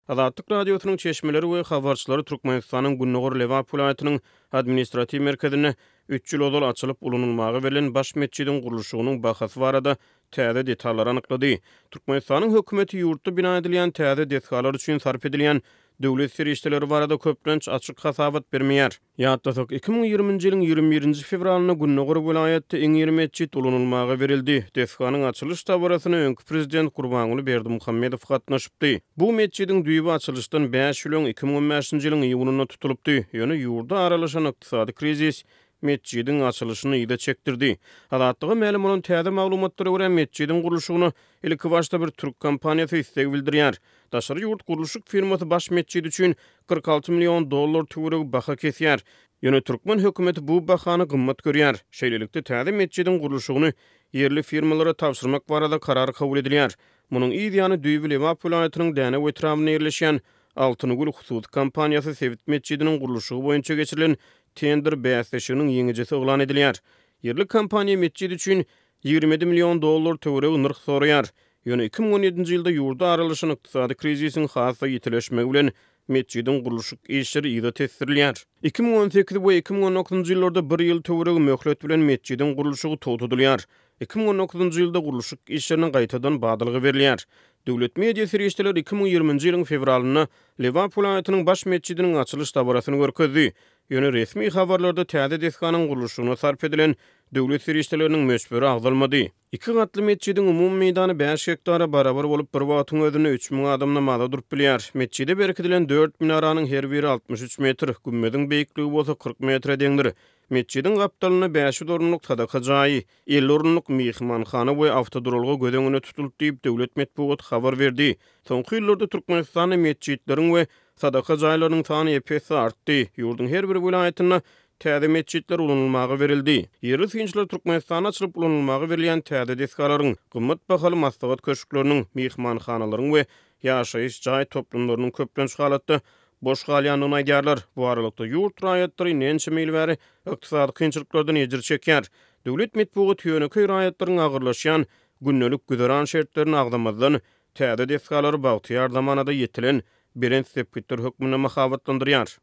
Azatlyk Radiosynyň çeşmeleri we habarçylary Türkmenistanyň gündogar Lebap welaýatynyň administratiw merkezinde üç ýyl ozal açylyp ulanylmaga berlen baş metjidiň gurluşygynyň bahasy barada täze detallary anyklady. Türkmenistanyň hökümeti ýurtda bina edilýän täze desgalar üçin sarp edilýän döwlet serişdeleri barada köplenç açyk hasabat bermeýär. Ýatlasak, 2020-nji ýylyň 21-nji fewralynda gündogar welaýatda iň iri metjit ulanylmaga berildi. Desganyň açylyş dabarasyna öňki prezident Gurbanguly Berdimuhamedow gatnaşypdy. Bu metjidiň düýbi açylyşdan bäş ýyl öň, 2015-nji ýylyň iýunynda tutulypdy. Ýöne ýurda aralaşan ykdysady krizis metjidiň açylyşyny yza çekdirdi. Azatlyga mälim bolan täze maglumatlara görä, metjidiň gurluşygyna ilkibaşda bir türk kompaniýasy isleg bildirýär. Daşary ýurt gurluşyk firmasy baş metjit üçin 46 million dollar töweregi baha kesýär. Ýöne türkmen hökümeti bu bahany gymmat görýär. Şeýlelikde, täze metjidiň gurluşygyny ýerli firmalara tabşyrmak barada karar kabul edilýär. Munuň yz ýany düýbi Lebap welaýatynyň Dänew etrabynda ýerleşýän Altyn gül hususy kompaniýasy sebit metjidiniň gurluşygy boýunça geçirilen tender bäsleşiginiň ýeňijisi yglan edilýär. Ýerli kompaniýa metjit üçin 27 million dollar töweregi nyrh soraýar. Ýöne 2017-nji ýylda ýurda aralaşan ykdysady krizisiň has-da ýitileşmegi bilen metjidiň gurluşyk işleri yza tesdirilýär. 2018 we 2019-njy ýyllarda bir ýyl töweregi möhlet bilen metjidiň gurluşygy togtadylýar. 2019-njy ýylda gurluşyk işlerine gaýtadan badalga berilýär. Döwlet media serişdeleri 2020-nji ýylyň fewralynda Lebap welaýatynyň baş metjidiniň açylyş dabarasyny görkezdi. Ýöne resmi habarlarda täze desganyň gurluşygyna sarp edilen döwlet serişdeleriniň möçberi agzalmady. Iki gatly metjidiň umumy meýdany bäş gektara barabar bolup, bir wagtyň özünde 3000 adam namaza durup bilýär. Metjide berkidilen dört minaranyň her biri 63 metr, gümmeziň beýikligi bolsa 40 metre deňdir. Metjidiň gapdalynda 500 orunlyk sadaka jaýy, 50 orunlyk myhmanhana we awtoduralga göz öňünde tutuldy diýip, döwlet metbugaty habar berdi. Soňky ýyllarda Türkmenistanda metjitleriň we sadaka jaýlarynyň sany ep-esli artdy. Ýurduň her bir welaýatynda täze metjitler ulanylmaga berildi. Ýerli synçylar Türkmenistanda açylyp ulanylmaga berilýän täze desgalaryň, gymmat bahaly maslahat köşkleriniň, myhmanhanalaryň we ýaşaýyş jaý toplumlarynyň köplenç halatda boş galýandygyny aýdýarlar. Bu aralykda, ýurt raýatlary ençeme ýyl bäri ykdysady kynçylyklardan ejir çekýär. Döwlet metbugaty ýönekeý raýatlaryň agyrlaşýan gündelik güzeran şertlerini agzamazdan, täze desgalary bagtyýar zamanada ýetilen belent sepgitler hökmünde mahabatlandyrýar.